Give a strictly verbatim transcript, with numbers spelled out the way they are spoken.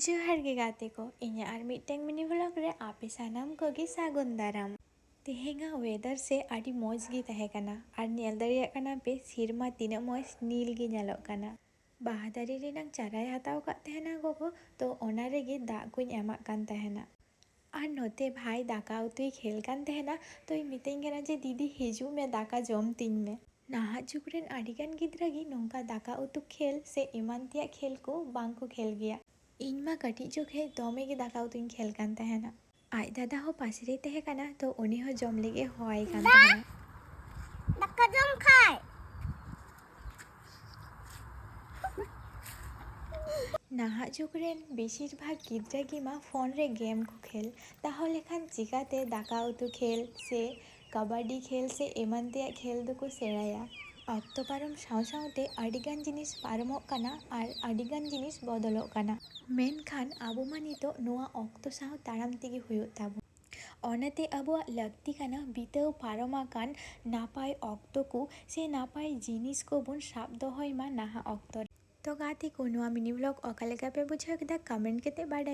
ᱡᱚᱦᱟᱨ ᱜᱮ ᱜᱟᱛᱮ ᱠᱚ, ᱤᱧᱟᱹᱜ ᱟᱨ ᱢᱤᱫᱴᱟᱝ ᱢᱤᱱᱤ ᱵᱷᱞᱚᱜ ᱨᱮ ᱟᱯᱮ ᱥᱟᱱᱟᱢ ᱠᱚᱜᱮ ᱥᱟᱹᱜᱩᱱ ᱫᱟᱨᱟᱢ᱾ ᱛᱮᱦᱮᱧᱟᱜ ᱣᱮᱫᱟᱨ ᱥᱮ ᱟᱹᱰᱤ ᱢᱚᱡᱽ ᱜᱮ ᱛᱟᱦᱮᱸ ᱠᱟᱱᱟ, ᱟᱨ ᱧᱮᱞ ᱫᱟᱲᱮᱭᱟᱜ ᱠᱟᱱᱟ ᱯᱮ ᱥᱮᱨᱢᱟ ᱛᱤᱱᱟᱹᱜ ᱢᱚᱡᱽ ᱱᱤᱞ ᱜᱮ ᱧᱮᱞᱚᱜ ᱠᱟᱱᱟ᱾ ᱵᱟᱦᱟ ᱫᱟᱨᱮ ᱨᱮᱱᱟᱝ ᱪᱟᱨᱟᱭ ᱦᱟᱛᱟᱣ ᱠᱟᱫ ᱛᱟᱦᱮᱱᱟ ᱜᱚᱜᱚ, ᱛᱚ ᱚᱱᱟ ᱨᱮᱜᱮ ᱫᱟᱜ ᱠᱚᱧ ᱮᱢᱟᱜ ᱠᱟᱱ ᱛᱟᱦᱮᱱᱟ᱾ ᱟᱨ ᱱᱚᱛᱮ ᱵᱷᱟᱭ ᱫᱟᱠᱟ ᱩᱛᱩᱭ ᱠᱷᱮᱞ ᱠᱟᱱ ᱛᱟᱦᱮᱱᱟ, ᱛᱚᱭ ᱢᱤᱛᱟᱹᱧ ᱠᱟᱱᱟ ᱡᱮ, "ᱫᱤᱫᱤ, ᱦᱤᱡᱩᱜ ᱢᱮ, ᱫᱟᱠᱟ ᱡᱚᱢ ᱛᱤᱧ ᱢᱮ᱾" ᱱᱟᱦᱟᱜ ᱡᱩᱜᱽ ᱨᱮᱱ ᱟᱹᱰᱤᱜᱟᱱ ᱜᱤᱫᱽᱨᱟᱹ ᱜᱮ ᱱᱚᱝᱠᱟ ᱫᱟᱠᱟ ᱩᱛᱩ ᱠᱷᱮᱞ ᱥᱮ ᱮᱢᱟᱱ ᱛᱮᱭᱟᱜ ᱠᱷᱮᱞ ᱠᱚ ᱵᱟᱝ ᱠᱚ ᱠᱷᱮᱞ ᱜᱮᱭᱟ᱾ ᱤᱧ ᱢᱟ ᱠᱟᱹᱴᱤᱡ ᱡᱚᱠᱷᱮᱡ ᱫᱚᱢᱮ ᱜᱮ ᱫᱟᱠᱟ ᱩᱛᱩᱧ ᱠᱷᱮᱞ ᱠᱟᱱ ᱛᱟᱦᱮᱱᱟ᱾ ᱟᱡ ᱫᱟᱫᱟ ᱦᱚᱸ ᱯᱟᱥᱮ ᱨᱮᱭ ᱛᱟᱦᱮᱸ ᱠᱟᱱᱟ, ᱛᱚ ᱩᱱᱤ ᱦᱚᱸ ᱡᱚᱢ ᱞᱟᱹᱜᱤᱫ ᱮ ᱦᱚᱦᱚᱣᱟᱭ ᱠᱟᱱ ᱛᱟᱦᱮᱱᱟ᱾ ᱫᱟᱠᱟ ᱡᱚᱢ ᱠᱷᱟᱭ᱾ ᱱᱟᱦᱟᱜ ᱡᱩᱜᱽ ᱨᱮᱱ ᱵᱮᱥᱤᱨ ᱵᱷᱟᱜᱽ ᱜᱤᱫᱽᱨᱟᱹ ᱜᱮ ᱢᱟ ᱯᱷᱳᱱ ᱨᱮ ᱜᱮᱢ ᱠᱚ ᱠᱷᱮᱞ, ᱛᱟᱦᱚᱞᱮ ᱠᱷᱟᱱ ᱪᱤᱠᱟᱹᱛᱮ ᱫᱟᱠᱟ ᱩᱛᱩ ᱠᱷᱮᱞ ᱥᱮ ᱠᱟᱵᱟᱰᱤ ᱠᱷᱮᱞ ᱥᱮ ᱮᱢᱟᱱ ᱛᱮᱭᱟᱜ ᱠᱷᱮᱞ ᱫᱚᱠᱚ ᱥᱮᱬᱟᱭᱟ? ᱚᱠᱛᱚ ᱯᱟᱨᱚᱢ ᱥᱟᱶ ᱥᱟᱶᱛᱮ ᱟᱹᱰᱤᱜᱟᱱ ᱡᱤᱱᱤᱥ ᱯᱟᱨᱚᱢᱚᱜ ᱠᱟᱱᱟ ᱟᱨ ᱟᱹᱰᱤᱜᱟᱱ ᱡᱤᱱᱤᱥ ᱵᱚᱫᱚᱞᱚᱜ ᱠᱟᱱᱟ, ᱢᱮᱱᱠᱷᱟᱱ ᱟᱵᱚ ᱢᱟ ᱱᱤᱛᱚᱜ ᱱᱚᱣᱟ ᱚᱠᱛᱚ ᱥᱟᱶ ᱛᱟᱲᱟᱢ ᱛᱮᱜᱮ ᱦᱩᱭᱩᱜ ᱛᱟᱵᱚᱱᱟ᱾ ᱚᱱᱟᱛᱮ ᱟᱵᱚᱣᱟᱜ ᱞᱟᱹᱠᱛᱤ ᱠᱟᱱᱟ ᱵᱤᱛᱟᱹᱣ ᱯᱟᱨᱚᱢ ᱟᱠᱟᱱ ᱱᱟᱯᱟᱭ ᱚᱠᱛᱚ ᱠᱚ ᱥᱮ ᱱᱟᱯᱟᱭ ᱡᱤᱱᱤᱥ ᱠᱚᱵᱚᱱ ᱥᱟᱵ ᱫᱚᱦᱚᱭ ᱢᱟ ᱱᱟᱦᱟᱜ ᱚᱠᱛᱚ ᱨᱮ᱾ ᱛᱚ ᱜᱟᱛᱮ ᱠᱚ, ᱱᱚᱣᱟ ᱢᱤᱱᱤ ᱵᱷᱞᱚᱜ ᱚᱠᱟ ᱞᱮᱠᱟ ᱯᱮ ᱵᱩᱡᱷᱟᱹᱣ ᱠᱮᱫᱟ, ᱠᱚᱢᱮᱱᱴ ᱠᱟᱛᱮ ᱵᱟᱰᱟᱭ